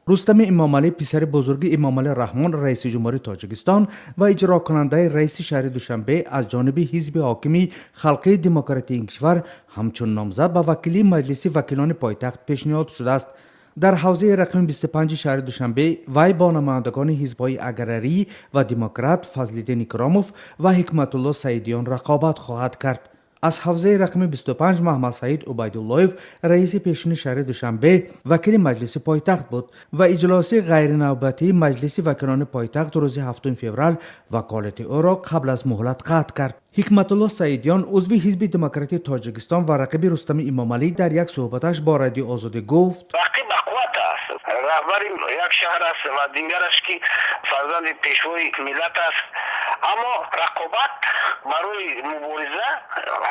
Рустами Эмомалӣ, писари бузурги Эмомалӣ Раҳмон, раиси ҷумҳури Тоҷикистон ва иҷрокунандаи раиси шаҳри Душанбе, аз ҷониби ҳизби ҳокими Халқии Демократии ин кишвар ҳамчун номзад ба вакилии Маҷлиси вакилони пойтахт пешниҳод шудааст. Дар ҳавзаи рақами 25 шаҳри Душанбе вай бо намояндагони ҳизбҳои Аграрӣ ва Демократ Фазлиддин Икромов ва Ҳикматулло Саидиён рақобат хоҳад кард. Аз ҳавзаи рақами 25 Маҳмадсаид Убайдуллоев, раиси пешини шаҳри Душанбе, вакили маҷлиси пойтахт буд ва иҷлосии ғайринавбатии Маҷлиси вакилони пойтахт рӯзи 7 феврал ваколати ӯро қабл аз муҳлат қатъ кард. Ҳикматулло Саидиён, узви Ҳизби Демократии Тоҷикистон ва рақиби Рустами Эмомалӣ, дар як суҳбаташ бо Радиои Озодӣ гуфт: Рақиб бақувват аст, раҳбари як шаҳр аст ва дигараш ки фарзанди пешвои миллат аст, аммо рақобат барои мубориза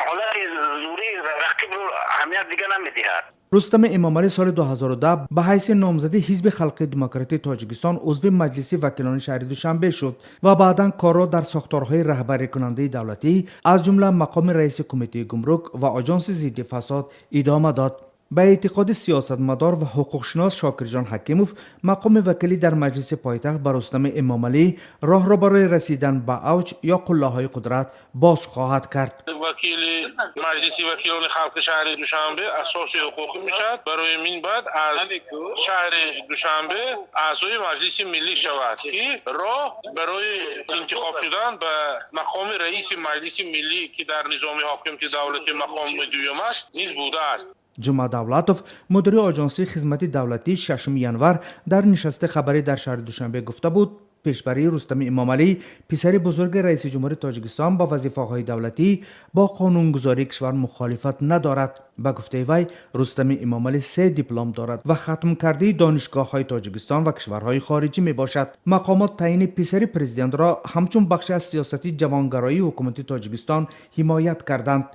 ҳолати зӯрии рақибро аҳамият дига намедиҳад. Рустами Эмомалӣ соли 2010 ба ҳайси номзади Ҳизби Халқии Демократии Тоҷикистон узви Маҷлиси вакилони шаҳри Душанбе шуд ва баъдан корро дар сохторҳои раҳбарикунандаи давлатӣ, аз ҷумла мақоми раиси Кумитаи гумрук ва Оҷонси зидди фасод, идома дод. Ба эътиқоди сиёсатмадор ва ҳуқуқшинос Шокирҷон Ҳакимов, мақоми вакилӣ дар маҷлиси пойтахт ба Рустами Эмомалӣ роҳро барои расидан ба авҷ ё қуллаҳои қудрат боз хоҳад кард. Вакили Маҷлиси вакилони халқи шаҳри Душанбе асоси ҳуқуқӣ мешавад барои минбаъд аз шаҳри Душанбе аъзои Маҷлиси миллӣ шавад, ки роҳ барои интихоб шудан ба мақоми раиси Маҷлиси миллӣ, ки дар низоми ҳокимияти давлатӣ мақоми дуюм аст, низ будааст. Ҷума Давлатов, мудири Оҷонсии хизмати давлатӣ, 6 январ дар нишасти хабарӣ дар шаҳри Душанбе гуфта буд, пешбарии Рустами Эмомалӣ, писари бузурги раиси ҷумҳури Тоҷикистон, ба вазифаҳои давлатӣ бо қонунгузории кишвар мухолифат надорад. Ба гуфтаи вай, Рустами Эмомалӣ се диплом дорад ва хатмкардаи донишгоҳҳои Тоҷикистон ва кишварҳои хориҷӣ мебошад. Мақомот таъйини писари президентро ҳамчун бахше аз сиёсати ҷавонгароии ҳукумати Тоҷикистон ҳимоят карданд.